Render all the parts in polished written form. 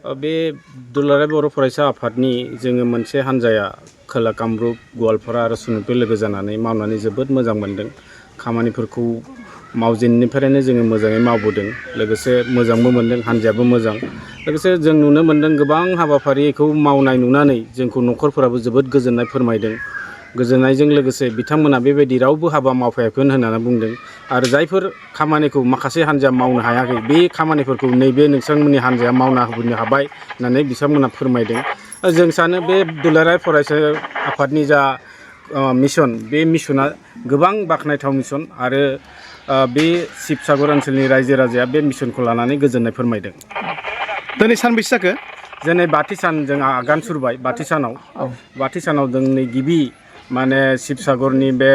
बे दुलाराय बर' फरायसा आफादनि जोङो मोनसे हान्जाया खोला कामरुप गवालपारा आरो सनितपुर लोगो जानानै मावनानै जोबोद मोजां मोनदों। खामानिफोरखौ मावजेननिफ्रायनो जोङो मोजाङै मावबोदों। लोगोसे मोजांबो मोनदों, हान्जायाबो मोजां। लोगोसे जों नुनो मोनदों गोबां हाबाफारिखौ मावनाय नुनानै जोंखौ न'खरफोराबो जोबोद गोजोननाय फोरमायदों। गोजोननायजों लोगोसे बिथांमोना बेबायदि रावबो हाबा मावफायाखै होननानै बुंदों। आरो जायफोर खामानिखौ माखासे हान्जाया मावनो हायाखै बे खामानिफोरखौ नैबे नोंथांमोननि हान्जाया मावना होनो हाबाय होननानै बिथांमोना फोरमायदों। जों सानो बे दुलाराय फरायसा आफादनि जा मिशन, बे मिशना गोबां बाख्नायथाव मिशन आरो बे शिबसागर ओनसोलनि रायजो राजाया बे मिशनखौ लानानै गोजोननाय फोरमायदों। दिनै सानबेसे जाखो? दिनै 5थि सान जों आगान सुरबाय। 5थि सानाव जोंनि गिबि माने शिबसागरनि बे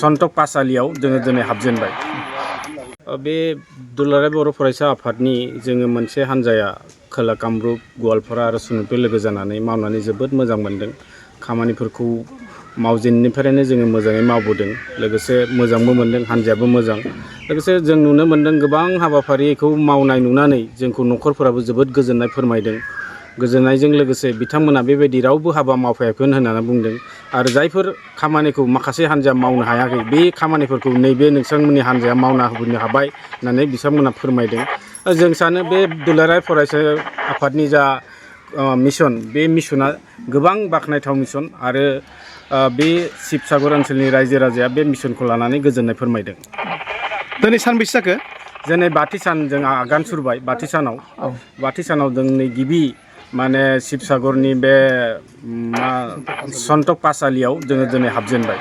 सन्टक पाठसालियाव जोङो दिनै हाबजेनबाय। बे दुलाराय बर' फरायसा आफादनि जोङो मोनसे हान्जाया खोला कामरुप गवालपारा आरो सनितपुर लोगो जानानै मावनानै जोबोद मोजां मोनदों। खामानिफोरखौ मावजेननिफ्रायनो जोङो मोजाङै मावबोदों। लोगोसे मोजांबो मोनदों, हान्जायाबो मोजां। लोगोसे जों नुनो मोनदों गोबां हाबाफारिखौ मावनाय नुनानै जोंखौ न'खरफोराबो जोबोद गोजोननाय फोरमायदों। गोजोननायजों लोगोसे बिथांमोना बेबायदि रावबो हाबा मावफायाखै होननानै बुंदों। आरो जायफोर खामानिखौ माखासे हान्जाया मावनो हायाखै बे खामानिफोरखौ नैबे नोंथांमोननि हान्जाया मावना होनो हाबाय होननानै बिथांमोना फोरमायदों। जों सानो बे दुलाराय फरायसा आफादनि जा मिशन, बे मिशना गोबां बाख्नायथाव मिशन आरो बे शिबसागर ओनसोलनि रायजो राजाया बे मिशनखौ लानानै गोजोननाय फोरमायदों। दिनै सानबेसे जाखो? दिनै 5थि सान जों आगान सुरबाय। 5थि सानाव जोंनि गिबि माने शिबसागरनि बे सन्टक पाठसालियाव जोङो दिनै हाबजेनबाय।